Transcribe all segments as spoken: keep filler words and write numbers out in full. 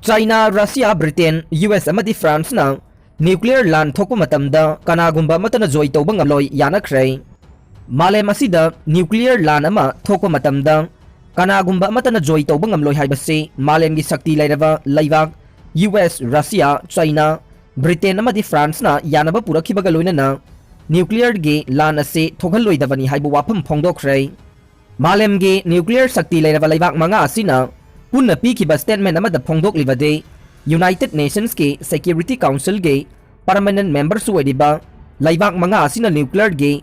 China, Russia, Britain, U S ꯑꯃꯗꯤ ꯐ꯭ꯔꯥꯟꯁꯅ nuclear ꯂꯥꯟ ꯊꯣꯛꯄ ꯃꯇꯝꯗ ꯀꯅꯥꯒꯨꯝꯕ ꯑꯃꯠꯇꯅ join ꯇꯧꯕ ꯉꯝꯂꯣꯏ ꯌꯥꯅꯈ꯭ꯔꯦ꯫ ꯃꯥꯂꯦꯝ ꯑꯁꯤꯗ nuclear ꯂꯥꯟ ꯑꯃ ꯊꯣꯛꯄ ꯃꯇꯝꯗ ꯀꯅꯥꯒꯨꯝꯕ ꯑꯃꯠꯇꯅ join ꯇꯧꯕ ꯉꯝꯂꯣꯏ ꯍꯥꯏꯕꯁꯤ ꯃꯥꯂꯦꯝꯒꯤ ꯁꯛꯇꯤ ꯂꯩꯔꯕ ꯂꯩꯕꯥꯛ U S, Russia, China, Britain ꯑꯃꯗꯤ ꯐ꯭ꯔꯥꯟꯁꯅ ꯌꯥꯅꯕ ꯄꯨꯔꯛꯈꯤꯕꯒ ꯂꯣꯏꯅꯅ nuclearꯒꯤ ꯂꯥꯟ ꯑꯁꯤ ꯊꯣꯛꯍꯜꯂꯣꯏꯗꯕꯅꯤ ꯍꯥꯏꯕ ꯋꯥꯐꯝ ꯐꯣꯡꯗꯣꯛꯈ꯭ꯔꯦ꯫ ꯃꯥꯂꯦꯝꯒꯤ nuclear ꯁꯛꯇꯤ ꯂꯩꯔꯕ ꯂꯩꯕꯥꯛ ꯃꯉꯥ ꯑꯁꯤꯅ ꯄꯨꯟꯅ ꯄꯤꯈꯤꯕ statement ꯑꯃꯗ ꯐꯣꯡꯗꯣꯛꯂꯤꯕꯗꯤ, United Nationsꯀꯤ Security Councilꯒꯤ permanent memberꯁꯨ ꯑꯣꯏꯔꯤꯕ ꯂꯩꯕꯥꯛ ꯃꯉꯥ ꯑꯁꯤꯅ nuclearꯒꯤ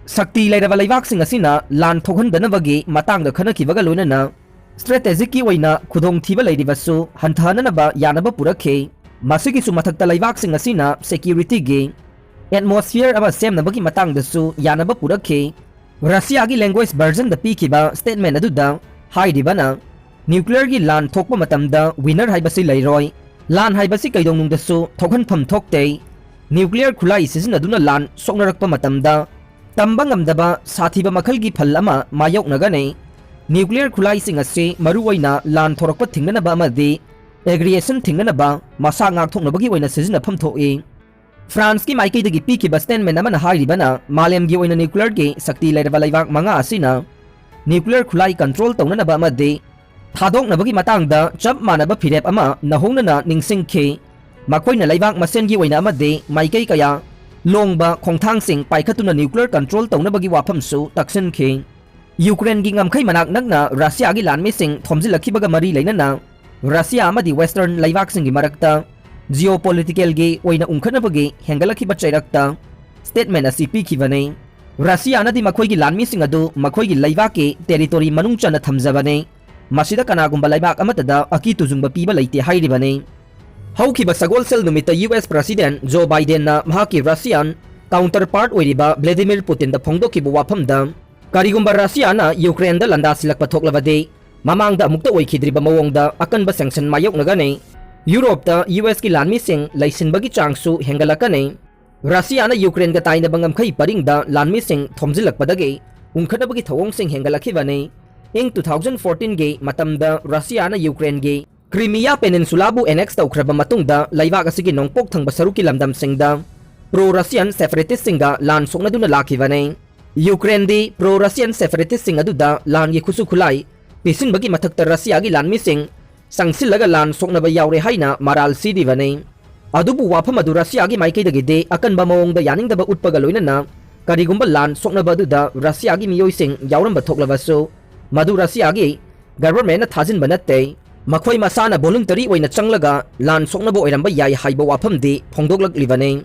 ꯁꯛꯇꯤ ꯂꯩꯔꯕ ꯂꯩꯕꯥꯛꯁꯤꯡ ꯑꯁꯤꯅ ꯂꯥꯟ ꯊꯣꯛꯍꯟꯗꯅꯕꯒꯤ ꯃꯇꯥꯡꯗ ꯈꯟꯅꯈꯤꯕꯒ ꯂꯣꯏꯅꯅ strategyꯀꯤ ꯑꯣꯏꯅ ꯈꯨꯗꯣꯡꯊꯤꯕ ꯂꯩꯔꯤꯕꯁꯨ ꯍꯟꯊꯍꯟꯅꯕ ꯌꯥꯅꯕ ꯄꯨꯔꯛꯈꯤ꯫ ꯃꯁꯤꯒꯤꯁꯨ ꯃꯊꯛꯇ ꯂꯩꯕꯥꯛꯁꯤꯡ ꯑꯁꯤꯅ securityꯒꯤ atmosphere ꯑꯃ ꯁꯦꯝꯅꯕꯒꯤ ꯃꯇꯥꯡꯗꯁꯨ ꯌꯥꯅꯕ ꯄꯨꯔꯛꯈꯤ꯫ ꯔꯁꯤꯌꯥꯒꯤ language versionꯗ ꯄꯤꯈꯤꯕ statement ꯑꯗꯨꯗ ꯍꯥꯏꯔꯤꯕꯅ, nuclearꯒꯤ ꯂꯥꯟ ꯊꯣꯛꯄ ꯃꯇꯝꯗ winner ꯍꯥꯏꯕꯁꯤ ꯂꯩꯔꯣꯏ꯫ ꯂꯥꯟ ꯍꯥꯏꯕꯁꯤ ꯀꯩꯗꯧꯅꯨꯡꯗꯁꯨ ꯊꯣꯛꯍꯟꯐꯝ ꯊꯣꯛꯇꯦ꯫ Nuclear ꯈꯨꯠꯂꯥꯏ ꯁꯤꯖꯤꯟꯅꯗꯨꯅ ꯂꯥꯟ ꯁꯣꯛꯅꯔꯛꯄ ꯃꯇꯝꯗ ꯇꯝꯕ ꯉꯝꯗꯕ ꯁꯥꯊꯤꯕ ꯃꯈꯜꯒꯤ ꯐꯜ ꯑꯃ ꯃꯥꯌꯣꯛꯅꯒꯅꯤ꯫ Nuclear ꯈꯨꯠꯂꯥꯏꯁꯤꯡ ꯑꯁꯤ ꯃꯔꯨꯑꯣꯏꯅ ꯂꯥꯟ ꯊꯣꯔꯛꯄ ꯊꯤꯡꯅꯅꯕ ꯑꯃꯗꯤ aggression ꯊꯤꯡꯅꯅꯕ ꯃꯁꯥ ꯉꯥꯛꯊꯣꯛꯅꯕꯒꯤ ꯑꯣꯏꯅ ꯁꯤꯖꯤꯟꯅꯐꯝ ꯊꯣꯛꯏ꯫ ꯐ꯭ꯔꯥꯟꯁꯀꯤ ꯃꯥꯏꯀꯩꯗꯒꯤ ꯄꯤꯈꯤꯕ statement ꯑꯃꯅ ꯍꯥꯏꯔꯤꯕꯅ, ꯃꯥꯂꯦꯝꯒꯤ ꯑꯣꯏꯅ nuclearꯒꯤ ꯁꯛꯇꯤ ꯂꯩꯔꯕ ꯂꯩꯕꯥꯛ ꯃꯉꯥ ꯑꯁꯤꯅ nuclear ꯈꯨꯠꯂꯥꯏ control ꯇꯧꯅꯅꯕ ꯑꯃꯗꯤ ꯊꯥꯗꯣꯛꯅꯕꯒꯤ ꯃꯇꯥꯡꯗ ꯆꯞ ꯃꯥꯟꯅꯕ ꯐꯤꯔꯦꯞ ꯑꯃ ꯅꯧꯍꯧꯅꯅ ꯅꯤꯡꯁꯤꯡꯈꯤ꯫ ꯃꯈꯣꯏꯅ ꯂꯩꯕꯥꯛ ꯃꯁꯦꯟꯒꯤ ꯑꯣꯏꯅ ꯑꯃꯗꯤ ꯃꯥꯏꯀꯩ ꯀꯌꯥ ꯂꯣꯡꯕ ꯈꯣꯡꯊꯥꯡꯁꯤꯡ ꯄꯥꯏꯈꯠꯇꯨꯅ nuclear control ꯇꯧꯅꯕꯒꯤ ꯋꯥꯐꯝꯁꯨ ꯇꯛꯁꯤꯟꯈꯤ꯫ ꯌꯨꯀ꯭ꯔꯦꯟꯒꯤ ꯉꯝꯈꯩ ꯃꯅꯥꯛ ꯅꯛꯅ ꯔꯁꯤꯌꯥꯒꯤ ꯂꯥꯟꯃꯤꯁꯤꯡ ꯊꯣꯝꯖꯤꯜꯂꯛꯈꯤꯕꯒ ꯃꯔꯤ ꯂꯩꯅꯅ ꯔꯁꯤꯌꯥ ꯑꯃꯗꯤ Western ꯂꯩꯕꯥꯛꯁꯤꯡꯒꯤ ꯃꯔꯛꯇ geopoliticalꯒꯤ ꯑꯣꯏꯅ ꯎꯪꯈꯠꯅꯕꯒꯤ ꯍꯦꯟꯒꯠꯂꯛꯈꯤꯕ ꯆꯩꯔꯛꯇ statement ꯑꯁꯤ ꯄꯤꯈꯤꯕꯅꯤ꯫ ꯔꯁꯤꯌꯥꯅꯗꯤ ꯃꯈꯣꯏꯒꯤ ꯂꯥꯟꯃꯤꯁꯤꯡ ꯑꯗꯨ ꯃꯈꯣꯏꯒꯤ ꯂꯩꯕꯥꯛꯀꯤ territory ꯃꯅꯨꯡ ꯆꯟꯅ ꯊꯝꯖꯕꯅꯤ꯫ ꯃꯁꯤꯗ ꯀꯅꯥꯒꯨꯝꯕ ꯂꯩꯕꯥꯛ ꯑꯃꯠꯇꯗ ꯑꯀꯤ ꯇꯨꯖꯨꯡꯕ ꯄꯤꯕ ꯂꯩꯇꯦ ꯍꯥꯏꯔꯤꯕꯅꯤ꯫ ꯍꯧꯈꯤꯕ ꯁꯒꯣꯜꯁꯦꯜ ꯅꯨꯃꯤꯠꯇ ꯌꯨ ꯑꯦꯁ President Joe Bidenꯅ ꯃꯍꯥꯛꯀꯤ Russian counterpart ꯑꯣꯏꯔꯤꯕ Vladimir Putinꯗ ꯐꯣꯡꯗꯣꯛꯈꯤꯕ ꯋꯥꯐꯝꯗ, ꯀꯔꯤꯒꯨꯝꯕ ꯔꯁꯤꯌꯥꯅ ꯌꯨꯀ꯭ꯔꯦꯟꯗ ꯂꯥꯟꯗꯥꯁꯤꯜꯂꯛꯄ ꯊꯣꯛꯂꯕꯗꯤ, ꯃꯃꯥꯡꯗ ꯑꯃꯨꯛꯇ ꯑꯣꯏꯈꯤꯗ꯭ꯔꯤꯕ ꯃꯑꯣꯡꯗ ꯑꯀꯟꯕ sanction ꯃꯥꯌꯣꯛꯅꯒꯅꯤ꯫ ꯌꯨꯔꯣꯞꯇ ꯌꯨ ꯑꯦꯁꯀꯤ ꯂꯥꯟꯃꯤꯁꯤꯡ ꯂꯩꯁꯤꯟꯕꯒꯤ ꯆꯥꯡꯁꯨ ꯍꯦꯟꯒꯠꯂꯛꯀꯅꯤ꯫ ꯔꯁꯤꯌꯥꯅ ꯌꯨꯀ꯭ꯔꯦꯟꯒ ꯇꯥꯏꯅꯕ ꯉꯝꯈꯩ ꯄꯔꯤꯡꯗ ꯂꯥꯟꯃꯤꯁꯤꯡ ꯊꯣꯝꯖꯤꯜꯂꯛꯄꯗꯒꯤ ꯎꯪꯈꯠꯅꯕꯒꯤ ꯊꯧꯑꯣꯡꯁꯤꯡ ꯍꯦꯟꯒꯠꯂꯛꯈꯤꯕꯅꯤ꯫ ꯏꯪ two thousand fourteenꯒꯤ ꯃꯇꯝꯗ ꯔꯁꯤꯌꯥꯅ ꯌꯨꯀ꯭ꯔꯦꯟꯒꯤ Crimea Peninsulaꯕꯨ annex ꯇꯧꯈ꯭ꯔꯕ ꯃꯇꯨꯡꯗ ꯂꯩꯕꯥꯛ ꯑꯁꯤꯒꯤ ꯅꯣꯡꯄꯣꯛ ꯊꯪꯕ ꯁꯔꯨꯛꯀꯤ ꯂꯝꯗꯝꯁꯤꯡꯗ pro-Russian separatistꯁꯤꯡꯒ ꯂꯥꯟ ꯁꯣꯛꯅꯗꯨꯅ ꯂꯥꯛꯈꯤꯕꯅꯤ꯫ ꯌꯨꯀ꯭ꯔꯦꯟꯗꯤ pro-Russian separatistꯁꯤꯡ ꯑꯗꯨꯗ ꯂꯥꯟꯒꯤ ꯈꯨꯠꯁꯨ ꯈꯨꯠꯂꯥꯏ ꯄꯤꯁꯤꯟꯕꯒꯤ ꯃꯊꯛꯇ ꯔꯁꯤꯌꯥꯒꯤ ꯂꯥꯟꯃꯤꯁꯤꯡ ꯆꯪꯁꯤꯜꯂꯒ ꯂꯥꯟ ꯁꯣꯛꯅꯕ ꯌꯥꯎꯔꯦ ꯍꯥꯏꯅ ꯃꯔꯥꯜ ꯁꯤꯔꯤꯕꯅꯤ꯫ ꯑꯗꯨꯕꯨ ꯋꯥꯐꯝ ꯑꯗꯨ ꯔꯁꯤꯌꯥꯒꯤ ꯃꯥꯏꯀꯩꯗꯒꯤꯗꯤ ꯑꯀꯟꯕ ꯃꯑꯣꯡꯗ ꯌꯥꯅꯤꯡꯗꯕ ꯎꯠꯄꯒ ꯂꯣꯏꯅꯅ ꯀꯔꯤꯒꯨꯝꯕ ꯂꯥꯟ ꯁꯣꯛꯅꯕ ꯑꯗꯨꯗ ꯔꯁꯤꯌꯥꯒꯤ ꯃꯤꯑꯣꯏꯁꯤꯡ ꯌꯥꯎꯔꯝꯕ ꯊꯣꯛꯂꯕꯁꯨ ꯃꯗꯨ ꯔꯁꯤꯌꯥꯒꯤ governmentꯅ ꯊꯥꯖꯤꯟꯕ ꯅꯠꯇꯦ꯫ ꯃꯈꯣꯏ ꯃꯁꯥꯅ voluntary ꯑꯣꯏꯅ ꯆꯪꯂꯒ ꯂꯥꯟ ꯁꯣꯛꯅꯕ ꯑꯣꯏꯔꯝꯕ ꯌꯥꯏ ꯍꯥꯏꯕ ꯋꯥꯐꯝꯗꯤ ꯐꯣꯡꯗꯣꯛꯂꯛꯂꯤꯕꯅꯤ꯫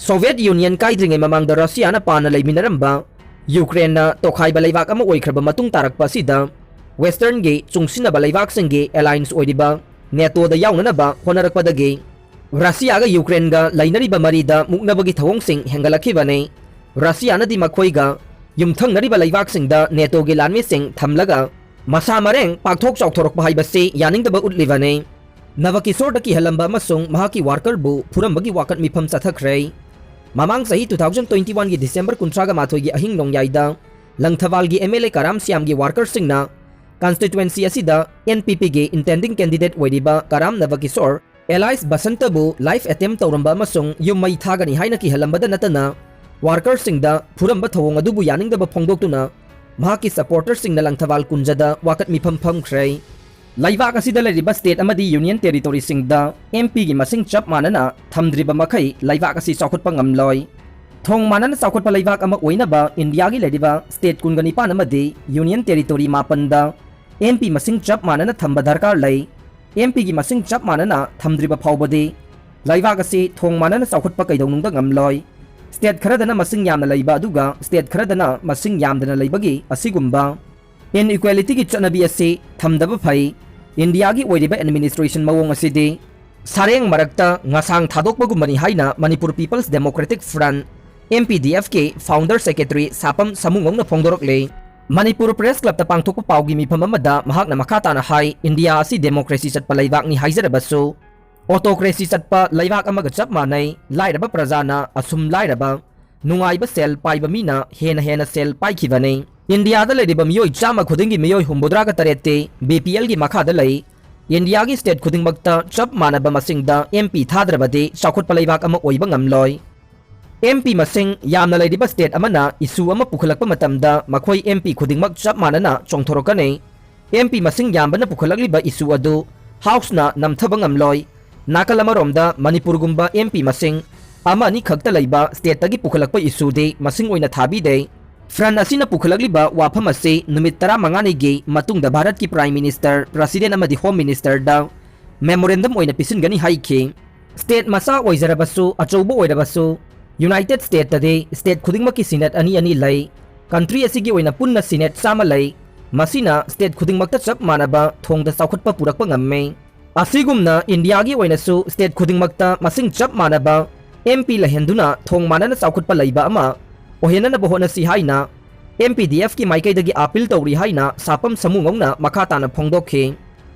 Soviet Union ꯀꯥꯏꯗ꯭ꯔꯤꯉꯩ ꯃꯃꯥꯡꯗ ꯔꯁꯤꯌꯥꯅ ꯄꯥꯟꯅ ꯂꯩꯃꯤꯟꯅꯔꯝꯕ ꯌꯨꯀ꯭ꯔꯦꯟꯅ ꯇꯣꯈꯥꯏꯕ ꯂꯩꯕꯥꯛ ꯑꯃ ꯑꯣꯏꯈ꯭ꯔꯕ ꯃꯇꯨꯡ ꯇꯥꯔꯛꯄ ꯑꯁꯤꯗ Westernꯒꯤ ꯆꯨꯡꯁꯤꯟꯅꯕ ꯂꯩꯕꯥꯛꯁꯤꯡꯒꯤ alliance ꯑꯣꯏꯔꯤꯕ NATOꯗ ꯌꯥꯎꯅꯅꯕ ꯍꯣꯠꯅꯔꯛꯄꯗꯒꯤ ꯔꯁꯤꯌꯥꯒ ꯌꯨꯀ꯭ꯔꯦꯟꯒ ꯂꯩꯅꯔꯤꯕ ꯃꯔꯤꯗ ꯃꯨꯛꯅꯕꯒꯤ ꯊꯧꯑꯣꯡꯁꯤꯡ ꯍꯦꯟꯒꯠꯂꯛꯈꯤꯕꯅꯤ꯫ ꯔꯁꯤꯌꯥꯅꯗꯤ ꯃꯈꯣꯏꯒ ꯌꯨꯝꯊꯪꯅꯔꯤꯕ ꯂꯩꯕꯥꯛꯁꯤꯡꯗ NATOꯒꯤ ꯂꯥꯟꯃꯤꯁꯤꯡ ꯊꯝꯂꯒ ꯃꯁꯥ ꯃꯔꯦꯡ ꯄꯥꯛꯊꯣꯛ ꯆꯥꯎꯊꯣꯔꯛꯄ ꯍꯥꯏꯕꯁꯤ ꯌꯥꯅꯤꯡꯗꯕ ꯎꯠꯂꯤꯕꯅꯤ꯫ ꯅꯕꯀꯤꯁꯣꯔꯗ ꯀꯤꯍꯜꯂꯝꯕ ꯑꯃꯁꯨꯡ ꯃꯍꯥꯛꯀꯤ workerꯕꯨ ꯐꯨꯔꯝꯕꯒꯤ ꯋꯥꯀꯠ ꯃꯤꯐꯝ ꯆꯠꯊꯈ꯭ꯔꯦ꯫ ꯃꯃꯥꯡ ꯆꯍꯤ two thousand twenty oneꯒꯤ December ꯀꯨꯟꯊ꯭ꯔꯥꯒ ꯃꯥꯊꯣꯏꯒꯤ ꯑꯍꯤꯡ ꯅꯣꯡꯌꯥꯏꯗ ꯂꯪꯊꯕꯥꯜꯒꯤ MLA ꯀꯔꯥꯝ ꯁ꯭ꯌꯥꯝꯒꯤ workerꯁꯤꯡꯅ constituency ꯑꯁꯤꯗ NPPꯒꯤ intending candidate ꯑꯣꯏꯔꯤꯕ ꯀꯔꯥꯝ ꯅꯕꯀꯤꯁꯣꯔ alias ꯕꯁꯟꯇꯕꯨ live attempt ꯇꯧꯔꯝꯕ ꯑꯃꯁꯨꯡ ꯌꯨꯝ ꯃꯩ ꯊꯥꯒꯅꯤ ꯍꯥꯏꯅ ꯀꯤꯍꯜꯂꯝꯕꯗ ꯅꯠꯇꯅ workerꯁꯤꯡꯗ ꯐꯨꯔꯝꯕ ꯊꯧꯑꯣꯡ ꯑꯗꯨꯕꯨ ꯌꯥꯅꯤꯡꯗꯕ ꯐꯣꯡꯗꯣꯛꯇꯨꯅ ꯃꯍꯥꯛꯀꯤ supporterꯁꯤꯡꯅ ꯂꯪꯊꯕꯥꯜ ꯀꯨꯟꯖꯗ ꯋꯥꯀꯠ ꯃꯤꯐꯝ ꯐꯝꯈ꯭ꯔꯦ꯫ ꯂꯩꯕꯥꯛ ꯑꯁꯤꯗ ꯂꯩꯔꯤꯕ state ꯑꯃꯗꯤ union territoryꯁꯤꯡꯗ MPꯒꯤ ꯃꯁꯤꯡ ꯆꯞ ꯃꯥꯟꯅꯅ ꯊꯝꯗ꯭ꯔꯤꯕ ꯃꯈꯩ ꯂꯩꯕꯥꯛ ꯑꯁꯤ ꯆꯥꯎꯈꯠꯄ ꯉꯝꯂꯣꯏ꯫ ꯊꯣꯡ ꯃꯥꯟꯅꯅ ꯆꯥꯎꯈꯠꯄ ꯂꯩꯕꯥꯛ ꯑꯃ ꯑꯣꯏꯅꯕ ꯏꯟꯗꯤꯌꯥꯒꯤ ꯂꯩꯔꯤꯕ state ꯀꯨꯟꯒ ꯅꯤꯄꯥꯟ ꯑꯃꯗꯤ union territory ꯃꯥꯄꯟꯗ MP ꯃꯁꯤꯡ ꯆꯞ ꯃꯥꯟꯅꯅ ꯊꯝꯕ ꯗꯔꯀꯥꯔ ꯂꯩ꯫ MPꯒꯤ ꯃꯁꯤꯡ ꯆꯞ ꯃꯥꯟꯅꯅ ꯊꯝꯗ꯭ꯔꯤꯕ ꯐꯥꯎꯕꯗꯤ ꯂꯩꯕꯥꯛ ꯑꯁꯤ ꯊꯣꯡ ꯃꯥꯟꯅꯅ ꯆꯥꯎꯈꯠꯄ ꯀꯩꯗꯧꯅꯨꯡꯗ ꯉꯝꯂꯣꯏ꯫ State ꯈꯔꯗꯅ ꯃꯁꯤꯡ ꯌꯥꯝꯅ ꯂꯩꯕ ꯑꯗꯨꯒ state ꯈꯔꯗꯅ ꯃꯁꯤꯡ ꯌꯥꯝꯗꯅ ꯂꯩꯕꯒꯤ ꯑꯁꯤꯒꯨꯝꯕ inequalityꯒꯤ ꯆꯠꯅꯕꯤ ꯑꯁꯤ ꯊꯝꯗꯕ ꯐꯩ꯫ ꯏꯟꯗꯤꯌꯥꯒꯤ ꯑꯣꯏꯔꯤꯕ administration ꯃꯑꯣꯡ ꯑꯁꯤꯗꯤ ꯁꯥꯔꯦꯡ ꯃꯔꯛꯇ ꯉꯁꯥꯡ ꯊꯥꯗꯣꯛꯄꯒꯨꯝꯕꯅꯤ ꯍꯥꯏꯅ Manipur People's Democratic Front, MPDFꯀꯤ founder secretary ꯁꯥꯄꯝ ꯁꯥꯃꯨꯉꯧꯅ ꯐꯣꯡꯗꯣꯔꯛꯂꯤ꯫ Manipur Press Clubꯇ ꯄꯥꯡꯊꯣꯛꯄ ꯄꯥꯎꯒꯤ ꯃꯤꯐꯝ ꯑꯃꯗ ꯃꯍꯥꯛꯅ ꯃꯈꯥ ꯇꯥꯅ ꯍꯥꯏ, ꯏꯟꯗꯤꯌꯥ ꯑꯁꯤ democracy ꯆꯠꯄ ꯂꯩꯕꯥꯛꯅꯤ ꯍꯥꯏꯖꯔꯕꯁꯨ, autocracy ꯆꯠꯄ ꯂꯩꯕꯥꯛ ꯑꯃꯒ ꯆꯞ ꯃꯥꯟꯅꯩ, ꯂꯥꯏꯔꯕ ꯄ꯭ꯔꯖꯥꯅ ꯑꯁꯨꯝ ꯂꯥꯏꯔꯕ, ꯅꯨꯡꯉꯥꯏꯕ ꯁꯦꯜ ꯄꯥꯏꯕ ꯃꯤꯅ ꯍꯦꯟꯅ ꯍꯦꯟꯅ ꯁꯦꯜ ꯄꯥꯏꯈꯤꯕꯅꯤ꯫ ꯏꯟꯗꯤꯌꯥꯗ ꯂꯩꯔꯤꯕ ꯃꯤꯑꯣꯏ ꯆꯥꯝꯃ ꯈꯨꯗꯤꯡꯒꯤ ꯃꯤꯑꯣꯏ ꯍꯨꯝꯐꯨꯇꯔꯥꯒ ꯇꯔꯦꯠꯇꯤ BPLꯒꯤ ꯃꯈꯥꯗ ꯂꯩ꯫ ꯏꯟꯗꯤꯌꯥꯒꯤ state ꯈꯨꯗꯤꯡꯃꯛꯇ ꯆꯞ ꯃꯥꯟꯅꯕ ꯃꯁꯤꯡꯗ M P ꯊꯥꯗ꯭ꯔꯕꯗꯤ ꯆꯥꯎꯈꯠꯄ ꯂꯩꯕꯥꯛ ꯑꯃ ꯑꯣꯏꯕ ꯉꯝꯂꯣꯏ꯫ M P ꯃꯁꯤꯡ ꯌꯥꯝꯅ ꯂꯩꯔꯤꯕ state ꯑꯃꯅ issue ꯑꯃ ꯄꯨꯈꯠꯂꯛꯄ ꯃꯇꯝꯗ ꯃꯈꯣꯏ M P ꯈꯨꯗꯤꯡꯃꯛ ꯆꯞ ꯃꯥꯟꯅꯅ ꯆꯣꯡꯊꯣꯔꯛꯀꯅꯤ꯫ M P ꯃꯁꯤꯡ ꯌꯥꯝꯕꯅ ꯄꯨꯈꯠꯂꯛꯂꯤꯕ issue ꯑꯗꯨ House ꯅ ꯅꯝꯊꯕ ꯉꯝꯂꯣꯏ꯫ ꯅꯥꯀꯜ ꯑꯃꯔꯣꯝꯗ ꯃꯅꯤꯄꯨꯔꯒꯨꯝꯕ M P ꯃꯁꯤꯡ ꯑꯃ ꯑꯅꯤ ꯈꯛꯇ ꯂꯩꯕ state ꯇꯒꯤ ꯄꯨꯈꯠꯂꯛꯄ issue ꯗꯤ ꯃꯁꯤꯡ ꯑꯣꯏꯅ ꯊꯥꯕꯤꯗꯦ꯫ Front ꯑꯁꯤꯅ ꯄꯨꯈꯠꯂꯛꯂꯤꯕ ꯋꯥꯐꯝ ꯑꯁꯤ ꯅꯨꯃꯤꯠ ꯇꯔꯥꯃꯉꯥꯅꯤꯒꯤ ꯃꯇꯨꯡꯗ ꯚꯥꯔꯠꯀꯤ Prime Minister, President ꯑꯃꯗꯤ Home Minister ꯗ memorandum ꯑꯣꯏꯅ ꯄꯤꯁꯤꯟꯒꯅꯤ ꯍꯥꯏꯈꯤ꯫ State ꯃꯆꯥ ꯑꯣꯏꯖꯔꯕꯁꯨ, ꯑꯆꯧꯕ ꯑꯣꯏꯔꯕꯁꯨ, United State ꯇꯗꯤ state ꯈꯨꯗꯤꯡꯃꯛꯀꯤ Senate ꯑꯅꯤ ꯑꯅꯤ ꯂꯩ꯫ Country ꯑꯁꯤꯒꯤ ꯑꯣꯏꯅ ꯄꯨꯟꯅ Senate ꯆꯥꯝꯃ ꯂꯩ꯫ ꯃꯁꯤꯅ state ꯈꯨꯗꯤꯡꯃꯛꯇ ꯆꯞ ꯃꯥꯟꯅꯕ ꯊꯣꯡꯗ ꯆꯥꯎꯈꯠꯄ ꯄꯨꯔꯛꯄ ꯉꯝꯃꯤ꯫ ꯑꯁꯤꯒꯨꯝꯅ ꯏꯟꯗꯤꯌꯥꯒꯤ ꯑꯣꯏꯅꯁꯨ state ꯈꯨꯗꯤꯡꯃꯛꯇ ꯃꯁꯤꯡ ꯆꯞ ꯃꯥꯟꯅꯕ M P ꯂꯩꯍꯟꯗꯨꯅ ꯊꯣꯡ ꯃꯥꯟꯅꯅ ꯆꯥꯎꯈꯠꯄ ꯂꯩꯕ ꯑꯃ ꯑꯣꯏꯍꯟꯅꯅꯕ ꯍꯣꯠꯅꯁꯤ ꯍꯥꯏꯅ M P D F ꯀꯤ ꯃꯥꯏꯀꯩꯗꯒꯤ appeal ꯇꯧꯔꯤ ꯍꯥꯏꯅ ꯁꯥꯄꯝ ꯁꯃꯨꯉꯧꯅ ꯃꯈꯥ ꯇꯥꯅ ꯐꯣꯡꯗꯣꯛꯈꯤ꯫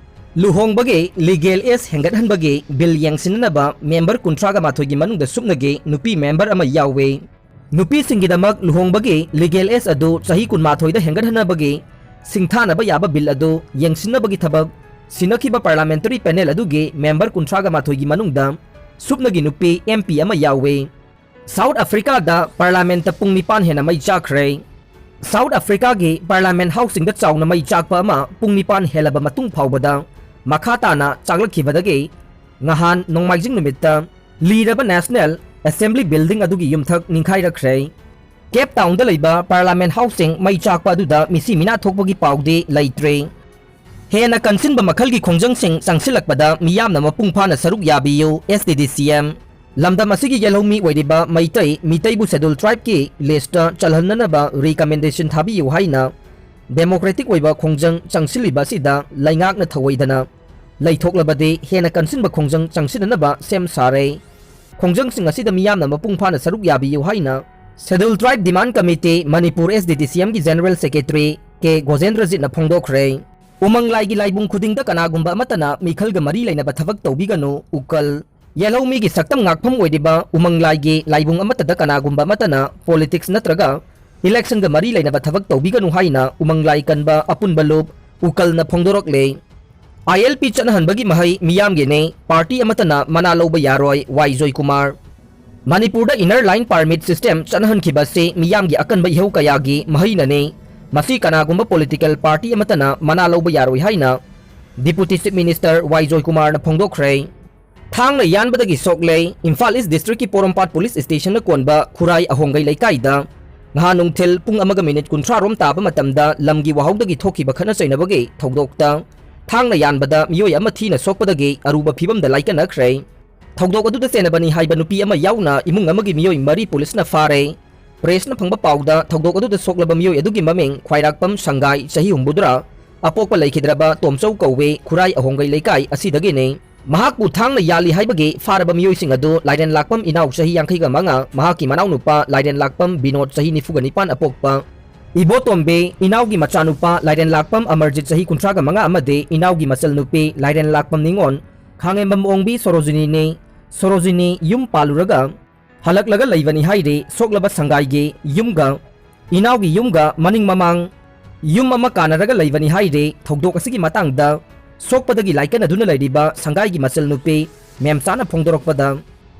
ꯂꯨꯍꯣꯡꯕꯒꯤ legal age ꯍꯦꯟꯒꯠꯍꯟꯕꯒꯤ bill ꯌꯦꯡꯁꯤꯟꯅꯅꯕ member ꯀꯨꯟꯊ꯭ꯔꯥꯒ ꯃꯥꯊꯣꯏꯒꯤ ꯃꯅꯨꯡꯗ ꯁꯨꯞꯅꯒꯤ ꯅꯨꯄꯤ member ꯑꯃ ꯌꯥꯎꯏ꯫ ꯅꯨꯄꯤꯁꯤꯡꯒꯤꯗꯃꯛ ꯂꯨꯍꯣꯡꯕꯒꯤ legal age ꯑꯗꯨ ꯆꯍꯤ ꯀꯨꯟꯃꯥꯊꯣꯏꯗ ꯍꯦꯟꯒꯠꯍꯟꯅꯕꯒꯤ ꯁꯤꯡꯊꯥꯅꯕ ꯌꯥꯕ bill ꯑꯗꯨ ꯌꯦꯡꯁꯤꯟꯅꯕꯒꯤ ꯊꯕꯛ ꯁꯤꯟꯅꯈꯤꯕ parliamentary panel ꯑꯗꯨꯒꯤ member ꯀꯨꯟꯊ꯭ꯔꯥꯒ ꯃꯥꯊꯣꯏꯒꯤ ꯃꯅꯨꯡꯗ ꯁꯨꯞꯅꯒꯤ ꯅꯨꯄꯤ M P ꯑꯃ ꯌꯥꯎꯏ꯫ South Africa ꯗ parliament ꯇ ꯄꯨꯡ ꯅꯤꯄꯥꯟ ꯍꯦꯟꯅ ꯃꯩ ꯆꯥꯛꯈ꯭ꯔꯦ꯫ South Africa ꯒꯤ parliament house ꯁꯤꯡꯗ ꯆꯥꯎꯅ ꯃꯩ ꯆꯥꯛꯄ ꯑꯃ ꯄꯨꯡ ꯅꯤꯄꯥꯟ ꯍꯦꯜꯂꯕ ꯃꯇꯨꯡ ꯐꯥꯎꯕꯗ ꯃꯈꯥ ꯇꯥꯅ ꯆꯥꯛꯂꯛꯈꯤꯕꯗꯒꯤ ꯉꯍꯥꯟ ꯅꯣꯡꯃꯥꯏꯖꯤꯡ ꯅꯨꯃꯤꯠꯇ ꯂꯤꯔꯕ National Assembly building ꯑꯗꯨꯒꯤ ꯌꯨꯝꯊꯛ ꯅꯤꯡꯈꯥꯏꯔꯛꯈ꯭ꯔꯦ꯫ Cape Town ꯗ ꯂꯩꯕ parliament house ꯁꯤꯡ ꯃꯩ ꯆꯥꯛꯄ ꯑꯗꯨꯗ ꯃꯤꯁꯤ ꯃꯤꯅꯥ ꯊꯣꯛꯄꯒꯤ ꯄꯥꯎꯗꯤ ꯂꯩꯇ꯭ꯔꯦ꯫ ꯍꯦꯟꯅ ꯀꯟꯁꯤꯟꯕ ꯃꯈꯜꯒꯤ ꯈꯣꯡꯖꯪꯁꯤꯡ ꯆꯪꯁꯤꯜꯂꯛꯄꯗ ꯃꯤꯌꯥꯝꯅ ꯃꯄꯨꯡ ꯐꯥꯅ ꯁꯔꯨꯛ ꯌꯥꯕꯤꯌꯨ, S T D C M꯫ ꯂꯝꯗꯝ ꯑꯁꯤꯒꯤ ꯌꯦꯜꯍꯧꯃꯤ ꯑꯣꯏꯔꯤꯕ ꯃꯩꯇꯩ, ꯃꯤꯇꯩꯕꯨ Scheduled Tribe ꯀꯤ list ꯇ ꯆꯜꯍꯟꯅꯅꯕ recommendation ꯊꯥꯕꯤꯌꯨ ꯍꯥꯏꯅ democratic ꯑꯣꯏꯕ ꯈꯣꯡꯖꯪ ꯆꯪꯁꯤꯜꯂꯤꯕ ꯑꯁꯤꯗ ꯂꯩꯉꯥꯛꯅ ꯊꯧꯑꯣꯏꯗꯅ ꯂꯩꯊꯣꯛꯂꯕꯗꯤ ꯍꯦꯟꯅ ꯀꯟꯁꯤꯟꯕ ꯈꯣꯡꯖꯪ ꯆꯪꯁꯤꯟꯅꯅꯕ ꯁꯦꯝ ꯁꯥꯔꯦ꯫ ꯈꯣꯡꯖꯪꯁꯤꯡ ꯑꯁꯤꯗ ꯃꯤꯌꯥꯝꯅ ꯃꯄꯨꯡ ꯐꯥꯅ ꯁꯔꯨꯛ ꯌꯥꯕꯤꯌꯨ ꯍꯥꯏꯅ Scheduled Tribe Demand Committee, Manipur, S T D C M ꯒꯤ General Secretary ꯀꯦ ꯒꯣꯖꯦꯟꯗ꯭ꯔꯖꯤꯠꯅ ꯐꯣꯡꯗꯣꯛꯈ꯭ꯔꯦ꯫ ꯎꯃꯪ ꯂꯥꯏꯒꯤ ꯂꯥꯏꯕꯨꯡ ꯈꯨꯗꯤꯡꯗ ꯀꯅꯥꯒꯨꯝꯕ ꯑꯃꯠꯇꯅ ꯃꯤꯈꯜꯒ ꯃꯔꯤ ꯂꯩꯅꯕ ꯊꯕꯛ ꯇꯧꯕꯤꯒꯅꯨ, ꯎꯀꯜ꯫ ꯌꯦꯜꯍꯧꯃꯤꯒꯤ ꯁꯛꯇꯝ ꯉꯥꯛꯐꯝ ꯑꯣꯏꯔꯤꯕ ꯎꯃꯪ ꯂꯥꯏꯒꯤ ꯂꯥꯏꯕꯨꯡ ꯑꯃꯠꯇꯗ ꯀꯅꯥꯒꯨꯝꯕ ꯑꯃꯠꯇꯅ politics ꯅꯠꯇ꯭ꯔꯒ election ꯒ ꯃꯔꯤ ꯂꯩꯅꯕ ꯊꯕꯛ ꯇꯧꯕꯤꯒꯅꯨ ꯍꯥꯏꯅ ꯎꯃꯪ ꯂꯥꯏ ꯀꯟꯕ ꯑꯄꯨꯟꯕ ꯂꯨꯞ, ꯎꯀꯜꯅ ꯐꯣꯡꯗꯣꯔꯛꯂꯦ꯫ ꯑꯥꯏ ꯑꯦꯜ ꯄꯤ ꯆꯠꯅꯍꯟꯕꯒꯤ ꯃꯍꯩ ꯃꯤꯌꯥꯝꯒꯤꯅꯤ, ꯄꯥꯔꯇꯤ ꯑꯃꯠꯇꯅ ꯃꯅꯥ ꯂꯧꯕ ꯌꯥꯔꯣꯏ, ꯋꯥꯏ ꯖꯣꯏꯀꯨꯃꯥꯔ꯫ ꯃꯅꯤꯄꯨꯔꯗ Inner Line Permit System ꯆꯠꯅꯍꯟꯈꯤꯕ ꯑꯁꯤ ꯃꯤꯌꯥꯝꯒꯤ ꯑꯀꯟꯕ ꯏꯍꯧ ꯀꯌꯥꯒꯤ ꯃꯍꯩꯅꯅꯤ꯫ ꯃꯁꯤ ꯀꯅꯥꯒꯨꯝꯕ political party ꯑꯃꯠꯇꯅ ꯃꯅꯥ ꯂꯧꯕ ꯌꯥꯔꯣꯏ ꯍꯥꯏꯅ Deputy Chief Minister ꯋꯥꯏ ꯖꯣꯏꯀꯨꯃꯥꯔꯅ ꯐꯣꯡꯗꯣꯛꯈ꯭ꯔꯦ꯫ ꯊꯥꯡꯅ ꯌꯥꯟꯕꯗꯒꯤ ꯁꯣꯛꯂꯦ꯫ ꯏꯝꯐꯥꯜ East District ꯀꯤ ꯄꯣꯔꯣꯝꯄꯥꯠ Police Station ꯅ ꯀꯣꯟꯕ ꯈꯨꯔꯥꯏ ꯑꯍꯣꯡꯒꯩ ꯂꯩꯀꯥꯏꯗ ꯉꯍꯥ ꯅꯨꯡꯊꯤꯜ ꯄꯨꯡ ꯑꯃꯒ ꯃꯤꯅꯤꯠ ꯀꯨꯟꯊ꯭ꯔꯥ ꯔꯣꯝ ꯇꯥꯕ ꯃꯇꯝꯗ ꯂꯝꯒꯤ ꯋꯥꯍꯧꯗꯒꯤ ꯊꯣꯛꯈꯤꯕ ꯈꯠꯅ ꯆꯩꯅꯕꯒꯤ ꯊꯧꯗꯣꯛꯇ ꯊꯥꯡꯅ ꯌꯥꯟꯕꯗ ꯃꯤꯑꯣꯏ ꯑꯃ ꯊꯤꯅ ꯁꯣꯛꯄꯗꯒꯤ ꯑꯔꯨꯕ ꯐꯤꯕꯝꯗ ꯂꯥꯏꯀꯠꯅꯈ꯭ꯔꯦ꯫ ꯊꯧꯗꯣꯛ ꯑꯗꯨꯗ ꯆꯦꯟꯅꯕꯅꯤ ꯍꯥꯏꯕ ꯅꯨꯄꯤ ꯑꯃ ꯌꯥꯎꯅ ꯏꯃꯨꯡ ꯑꯃꯒꯤ ꯃꯤꯑꯣꯏ ꯃꯔꯤ ꯄꯨꯂꯤꯁꯅ ꯐꯥꯔꯦ꯫ Press ꯅ ꯐꯪꯕ ꯄꯥꯎꯗ ꯊꯧꯗꯣꯛ ꯑꯗꯨꯗ ꯁꯣꯛꯂꯕ ꯃꯤꯑꯣꯏ ꯑꯗꯨꯒꯤ ꯃꯃꯤꯡ ꯈ꯭ꯋꯥꯏꯔꯥꯛꯄꯝ ꯁꯪꯒꯥꯏ, ꯆꯍꯤ ꯍꯨꯝꯐꯨꯇꯔꯥ, ꯑꯄꯣꯛꯄ ꯂꯩꯈꯤꯗ꯭ꯔꯕ ꯇꯣꯝꯆꯧ ꯀꯧꯋꯦ, ꯈꯨꯔꯥꯏ ꯑꯍꯣꯡꯒꯩ ꯂꯩꯀꯥꯏ ꯑꯁꯤꯗꯒꯤꯅꯤ꯫ ꯃꯍꯥꯛꯄꯨ ꯊꯥꯡꯅ ꯌꯥꯜꯂꯤ ꯍꯥꯏꯕꯒꯤ ꯐꯥꯔꯕ ꯃꯤꯑꯣꯏꯁꯤꯡ ꯑꯗꯨ ꯂꯥꯏꯔꯦꯟꯂꯥꯛꯄꯝ ꯏꯅꯥꯎ ꯆꯍꯤ ꯌꯥꯡꯈꯩꯒ ꯃꯉꯥ, ꯃꯍꯥꯛꯀꯤ ꯃꯅꯥꯎꯅꯨꯄꯥ ꯂꯥꯏꯔꯦꯟꯂꯥꯛꯄꯝ ꯕꯤꯅꯣꯗ ꯆꯍꯤ ꯅꯤꯐꯨꯒ ꯅꯤꯄꯥꯟ ꯑꯄꯣꯛꯄ ꯏꯕꯣꯇꯣꯝꯕꯤ, ꯏꯅꯥꯎꯒꯤ ꯃꯆꯥꯅꯨꯄꯥ ꯂꯥꯏꯔꯦꯟꯂꯥꯛꯄꯝ ꯑꯃꯔꯖꯤꯠ ꯆꯍꯤ ꯀꯨꯟꯊ꯭ꯔꯥꯒ ꯃꯉꯥ ꯑꯃꯗꯤ ꯏꯅꯥꯎꯒꯤ ꯃꯆꯜ ꯅꯨꯄꯤ ꯂꯥꯏꯔꯦꯟꯂꯥꯛꯄꯝ ꯅꯤꯉꯣꯜ, ꯈꯥꯉꯦꯝꯕꯝ ꯑꯣꯡꯕꯤ ꯁꯣꯔꯣꯖꯤꯅꯤꯅꯤ꯫ ꯁꯣꯔꯣꯖꯤꯅꯤ ꯌꯨꯝ ꯄꯥꯜꯂꯨꯔꯒ ꯍꯜꯂꯛꯂꯒ ꯂꯩꯕꯅꯤ ꯍꯥꯏꯔꯤ꯫ ꯁꯣꯛꯂꯕ ꯁꯪꯒꯥꯏꯒꯤ ꯌꯨꯝꯒ ꯏꯅꯥꯎꯒꯤ ꯌꯨꯝꯒ ꯃꯅꯤꯡ ꯃꯃꯥꯡ ꯌꯨꯝ ꯑꯃ ꯀꯥꯟꯅꯔꯒ ꯂꯩꯕꯅꯤ ꯍꯥꯏꯔꯤ꯫ ꯊꯧꯗꯣꯛ ꯑꯁꯤꯒꯤ ꯃꯇꯥꯡꯗ ꯁꯣꯛꯄꯗꯒꯤ ꯂꯥꯏꯀꯠꯅꯗꯨꯅ ꯂꯩꯔꯤꯕ ꯁꯪꯒꯥꯏꯒꯤ ꯃꯆꯜ ꯅꯨꯄꯤ ꯃꯦꯝꯆꯥꯅ ꯐꯣꯡꯗꯣꯔꯛꯄꯗ,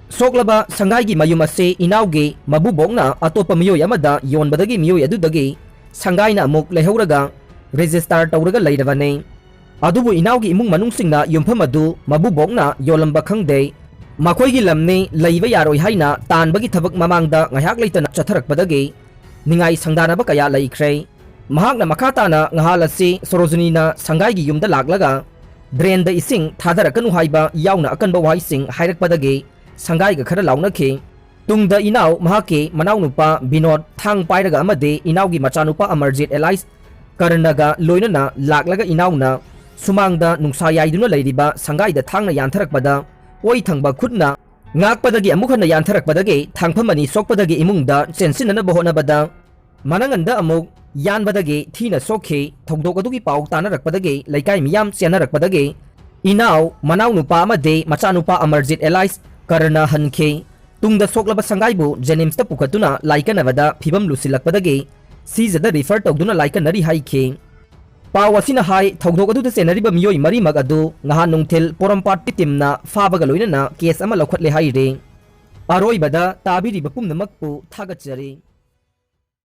ꯁꯣꯛꯂꯕ ꯁꯪꯒꯥꯏꯒꯤ ꯃꯌꯨꯝ ꯑꯁꯤ ꯏꯅꯥꯎꯒꯤ ꯃꯕꯨꯕꯣꯛꯅ ꯑꯇꯣꯞꯄ ꯃꯤꯑꯣꯏ ꯑꯃꯗ ꯌꯣꯟꯕꯗꯒꯤ ꯃꯤꯑꯣꯏ ꯑꯗꯨꯗꯒꯤ ꯁꯪꯒꯥꯏꯅ ꯑꯃꯨꯛ ꯂꯩꯍꯧꯔꯒ register ꯇꯧꯔꯒ ꯂꯩꯔꯕꯅꯤ꯫ ꯑꯗꯨꯕꯨ ꯏꯅꯥꯎꯒꯤ ꯏꯃꯨꯡ ꯃꯅꯨꯡꯁꯤꯡꯅ ꯌꯨꯝꯐꯝ ꯑꯗꯨ ꯃꯕꯨꯕꯣꯛꯅ ꯌꯣꯜꯂꯝꯕ ꯈꯪꯗꯦ꯫ ꯃꯈꯣꯏꯒꯤ ꯂꯝꯅꯤ, ꯂꯩꯕ ꯌꯥꯔꯣꯏ ꯍꯥꯏꯅ ꯇꯥꯟꯕꯒꯤ ꯊꯕꯛ ꯃꯃꯥꯡꯗ ꯉꯥꯏꯍꯥꯛ ꯂꯩꯇꯅ ꯆꯠꯊꯔꯛꯄꯗꯒꯤ ꯅꯤꯡꯉꯥꯏ ꯁꯪꯗꯥꯅꯕ ꯀꯌꯥ ꯂꯩꯈ꯭ꯔꯦ꯫ ꯃꯍꯥꯛꯅ ꯃꯈꯥ ꯇꯥꯅ ꯉꯍꯥꯜ ꯑꯁꯤ ꯁꯣꯔꯣꯖꯤꯅꯤꯅ ꯁꯪꯒꯥꯏꯒꯤ ꯌꯨꯝꯗ ꯂꯥꯛꯂꯒ drain ꯗ ꯏꯁꯤꯡ ꯊꯥꯗꯔꯛꯀꯅꯨ ꯍꯥꯏꯕ ꯌꯥꯎꯅ ꯑꯀꯟꯕ ꯋꯥꯍꯩꯁꯤꯡ ꯍꯥꯏꯔꯛꯄꯗꯒꯤ ꯁꯪꯒꯥꯏꯒ ꯈꯔ ꯂꯥꯎꯅꯈꯤ꯫ ꯇꯨꯡꯗ ꯏꯅꯥꯎ ꯃꯍꯥꯛꯀꯤ ꯃꯅꯥꯎꯅꯨꯄꯥ ꯕꯤꯅꯣꯗ ꯊꯥꯡ ꯄꯥꯏꯔꯒ ꯑꯃꯗꯤ ꯏꯅꯥꯎꯒꯤ ꯃꯆꯥꯅꯨꯄꯥ ꯑꯃꯔꯖꯤꯠ alias ꯀꯔꯅꯒ ꯂꯣꯏꯅꯅ ꯂꯥꯛꯂꯒ ꯏꯅꯥꯎꯅ ꯁꯨꯃꯥꯡꯗ ꯅꯨꯡꯁꯥ ꯌꯥꯏꯗꯨꯅ ꯂꯩꯔꯤꯕ ꯁꯪꯒꯥꯏꯗ ꯊꯥꯡꯅ ꯌꯥꯟꯊꯔꯛꯄꯗ ꯑꯣꯏ ꯊꯪꯕ ꯈꯨꯠꯅ ꯉꯥꯛꯄꯗꯒꯤ ꯑꯃꯨꯛ ꯍꯟꯅ ꯌꯥꯟꯊꯔꯛꯄꯗꯒꯤ ꯊꯥꯡꯐꯝ ꯑꯅꯤ ꯁꯣꯛꯄꯗꯒꯤ ꯏꯃꯨꯡꯗ ꯆꯦꯟꯁꯤꯟꯅꯅꯕ ꯍꯣꯠꯅꯕꯗ ꯃꯅꯪꯒꯟꯗ ꯑꯃꯨꯛ ꯌꯥꯟꯕꯗꯒꯤ ꯊꯤꯅ ꯁꯣꯛꯈꯤ꯫ ꯊꯧꯗꯣꯛ ꯑꯗꯨꯒꯤ ꯄꯥꯎ ꯇꯥꯅꯔꯛꯄꯗꯒꯤ ꯂꯩꯀꯥꯏ ꯃꯤꯌꯥꯝ ꯆꯦꯟꯅꯔꯛꯄꯗꯒꯤ ꯏꯅꯥꯎ, ꯃꯅꯥꯎꯅꯨꯄꯥ ꯑꯃꯗꯤ ꯃꯆꯥꯅꯨꯄꯥ ꯑꯃꯔꯖꯤꯠ alias ꯀꯔꯅ ꯍꯟꯈꯤ꯫ ꯇꯨꯡꯗ ꯁꯣꯛꯂꯕ ꯁꯪꯒꯥꯏꯕꯨ JNIMS ꯇ ꯄꯨꯈꯠꯇꯨꯅ ꯂꯥꯏꯀꯠꯅꯕꯗ ꯐꯤꯕꯝ ꯂꯨꯁꯤꯜꯂꯛꯄꯗꯒꯤ ꯁꯤꯖꯗ refer ꯇꯧꯗꯨꯅ ꯂꯥꯏꯀꯠꯅꯔꯤ ꯍꯥꯏꯈꯤ꯫ ꯄꯥꯎ ꯑꯁꯤꯅ ꯍꯥꯏ, ꯊꯧꯗꯣꯛ ꯑꯗꯨꯗ ꯆꯦꯟꯅꯔꯤꯕ ꯃꯤꯑꯣꯏ ꯃꯔꯤꯃꯛ ꯑꯗꯨ ꯉꯍꯥꯟ ꯅꯨꯡꯊꯤꯜ ꯄꯣꯔꯣꯝꯄꯥꯠꯀꯤ ꯇꯤꯝꯅ ꯐꯥꯕꯒ ꯂꯣꯏꯅꯅ ꯀꯦꯁ ꯑꯃ ꯂꯧꯈꯠꯂꯦ ꯍꯥꯏꯔꯤ꯫ ꯑꯔꯣꯏꯕꯗ ꯇꯥꯕꯤꯔꯤꯕ ꯄꯨꯝꯅꯃꯛꯄꯨ ꯊꯥꯒꯠꯆꯔꯤ꯫